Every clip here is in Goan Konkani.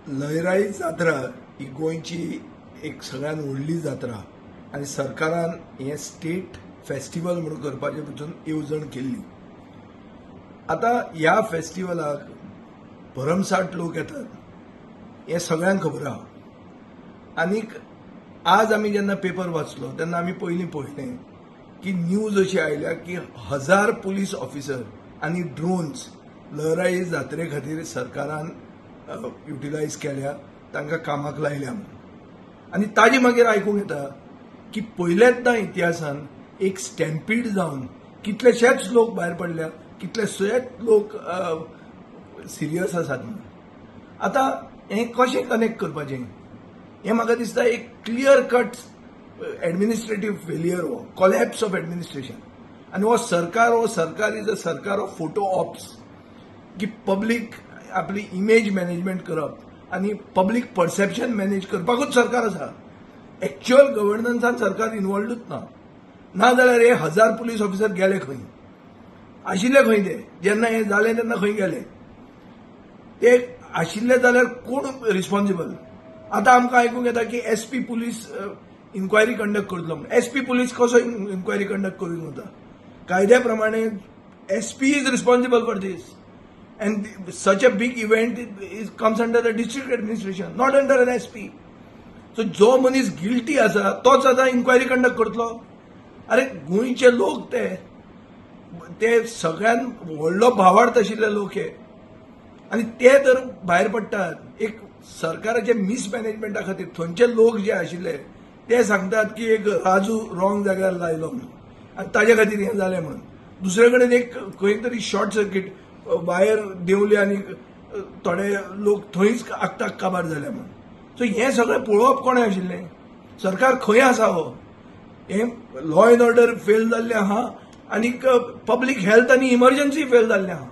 लयराई जात्रा ही गोंयची एक सगळ्यात व्हडली जात्रा आनी सरकारान हें स्टेट फेस्टिवल म्हणून करपाचें पसून येवजण केल्ली. आतां ह्या फेस्टिवलाक भरमसाठ लोक येतात हें सगळ्यांक खबर आहा. आनीक आज आमी जेन्ना पेपर वाचलो तेन्ना आमी पयलीं पळयलें की न्यूज अशी आयल्या की 1000 पुलीस ऑफिसर आनी ड्रोन्स लयराई जात्रे खातीर सरकारान युटिलायज केल्या, तांकां कामाक लायल्या म्हणून. आनी ताजे मागीर आयकूंक येता की पयल्याच इतिहासान एक स्टॅम्पीड जावन कितलेशेच लोक भायर पडल्या, कितलेशेच लोक सिरियस आसात म्हणून. आतां हें कशें कनेक्ट करपाचें हें म्हाका दिसता एक क्लियर कट एडमिनिस्ट्रेटीव फेलियर, हो कॉलॅप्स ऑफ एडमिनिस्ट्रेशन. आनी हो सरकार is a सरकार ऑफ फोटो ऑप्स, की पब्लीक आपली इमेज मॅनेजमेंट करप आनी पब्लीक परसेप्शन मॅनेज करपाकूच सरकार आसा. एक्च्युअल गव्हर्नन्सान सरकार इन्वॉल्वूच ना. ना जाल्यार हे 1000 पुलीस ऑफिसर गेले खंय आशिल्ले? खंय ते जेन्ना हें जालें तेन्ना खंय गेले ते? आशिल्ले जाल्यार कोण रिस्पॉन्सिबल? आतां आमकां आयकूंक येता की एसपी पुलीस इन्क्वायरी कंडक्ट करतलो म्हणून. एसपी पुलीस कसो इन्क्वायरी कंडक्ट करूंक वता? कायद्या प्रमाणे SP is responsible for this, and such a big event is comes under the district administration, not under an SP. So जो मनीस गिल्टी आसा तोच आतां इन्क्वायरी कंडक्ट करतलो. अरे, गोंयचे लोक ते ते सगळ्यात व्हडलो भावार्थ आशिल्ले लोक हे आनी ते तर भायर पडटात एक सरकाराच्या मिसमॅनेजमेंटा खातीर. थंयचे लोक जे आशिल्ले ते सांगतात की एक राजू रॉंग जाग्यार लायलो म्हणून आनी ताजे खातीर हें जालें म्हणून. दुसरे कडेन एक खंय तरी शॉर्ट सर्कीट वायर देंवली आनी थोडे लोक थंयच आकताक काबार जाले म्हणून. सो हें सगळें पळोवप कोणें आशिल्लें? सरकार खंय आसा? हो हें लॉ एंड ऑर्डर फेल जाल्लें आहा आनीक पब्लीक हेल्थ आनी इमर्जन्सी फेल जाल्लें आहा.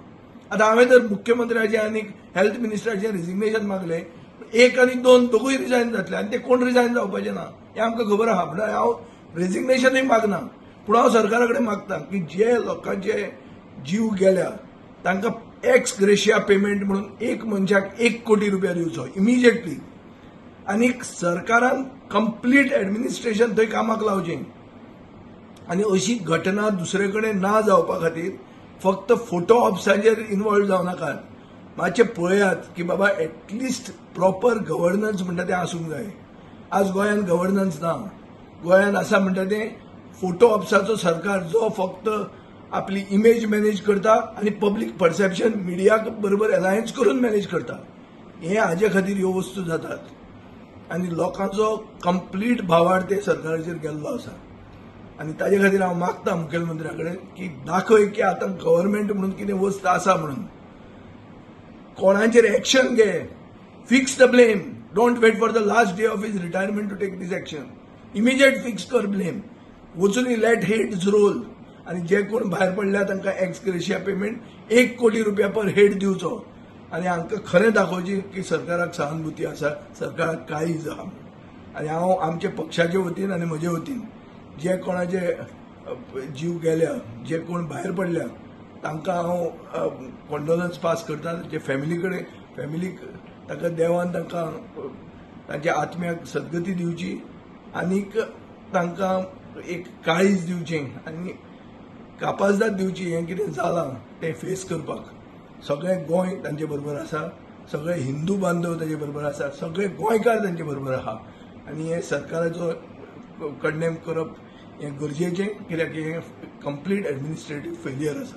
आतां हांवें जर मुख्यमंत्र्याचें आनी हेल्थ मिनिस्टराचें रेजिग्नेशन मागलें, एक आनी दोन दोगूय रिजायन जातले आनी ते कोण रिजायन जावपाचे ना हें आमकां खबर आहा. म्हणल्यार हांव रेजिग्नेशनूय मागना, पूण हांव सरकारा कडेन मागता की जे लोकांचे जीव गेल्या तांकां एक्स ग्रेशिया पेमेंट म्हणून एक मनशाक 1 कोटी रुपया दिवचो इमिजिएटली आनी सरकारान कंप्लीट एडमिनिस्ट्रेशन थंय कामाक लावचें आनी अशी घटना दुसरे कडेन ना जावपा खातीर फक्त फोटो ऑप्साचेर इन्वॉल्व जावं नाकात. मातशें पळयात की बाबा, एटलिस्ट प्रॉपर गव्हर्नन्स म्हणटा तें आसूंक जाय. आज गोंयांत गव्हर्नन्स ना. गोंयांत आसा म्हणटा तें फोटो ऑप्साचो सरकार, जो फक्त आपली इमेज मॅनेज करता आनी पब्लीक परसेप्शन मिडिया बरोबर अलायन्स करून मॅनेज करता. हे हाजे खातीर ह्यो वस्तू जातात आनी लोकांचो कंप्लीट भावार्थ ते सरकाराचेर गेल्लो आसा. आनी ताजे खातीर हांव मागता मुखेलमंत्र्या कडेन की दाखय की आतां गव्हर्मेंट म्हणून कितें वस्त आसा म्हणून. कोणाचेर एक्शन घे, fix the blame. Don't wait for the last day of his retirement to take this action. Immediate fix कर ब्लेम, वचून let heads role आनी जे कोण भायर पडल्या तांकां एक्स ग्रेशिया पेमेंट 1 कोटी रुपया पर हेड दिवचो आनी हांकां खरें दाखोवचें की सरकाराक सहानुभूती आसा, सरकाराक काळीज आहा. आनी हांव आमच्या पक्षाचे वतीन आनी म्हजे वतीन जे कोणाचे जीव गेल्या, जे कोण भायर पडल्या, तांकां हांव कंडोलन्स पास करता. जे फॅमिली कडेन, फॅमिलीक ताका देवान तांकां तांच्या आत्म्याक सद्गती दिवची आनीक तांकां एक काळीज दिवचें आनी कापाजदाद दिवची हें कितें जालां तें फेस करपाक. सगळें गोंय तांचे बरोबर आसा, सगळे हिंदू बांधव ताजे बरोबर आसा, सगळे गोंयकार तांचे बरोबर आहा. आनी हें सरकाराचो कंडेम करप हें गरजेचें, कित्याक हें कंप्लीट एडमिनिस्ट्रेटीव फेलियर आसा.